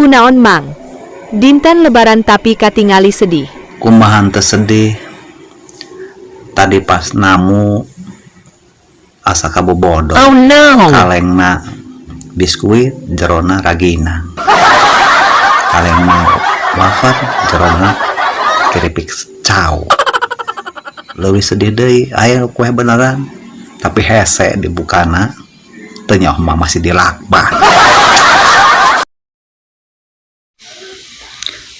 Kunaon, Mang? Dinten Lebaran tapi katingali sedih. Kumaha teu sedih? Tadi pas namu asa kabobodo. Oh no! Kalengna biskuit, jerona ragina. Kalengna wafer, jerona keripik cau. Leuwih sedih deui, aya kue beneran tapi hese dibukana, teu nyaho mah masih dilakban.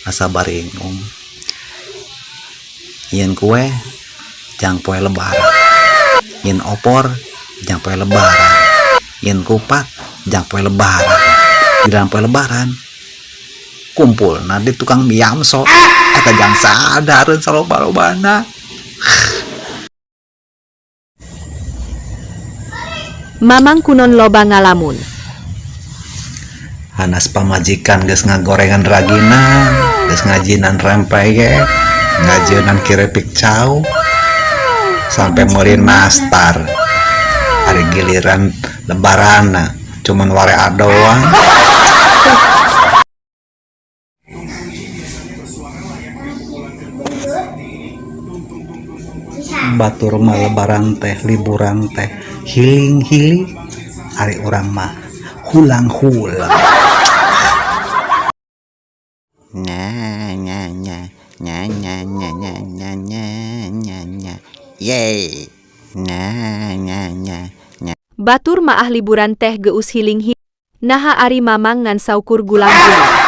Asa baringung. Nyieun kue jang poe Lebaran, nyieun opor jang poe Lebaran, nyieun kupat jang poe Lebaran. Di dalam poe Lebaran kumpul nah di tukang mie yamso eta jang sadareun saloba-lobana. Mamang kunon loba ngalamun? Hanas pamajikan geus ngagorengan raginan, geus ngajinan rempeyek, ngajinan keripik cau, sampai meuli nastar. Ari giliran Lebaran cuman warea doang. Batur mah Lebaran teh liburan teh healing healing, ari urang mah hulang hulang. Nya nya nya nya nya nya nya nya nya nya nya. Yeay. Nya nya nya nya. Batur maah liburan teh geus healing healing. Naha ari Mamang ngan saukur gulang-guling?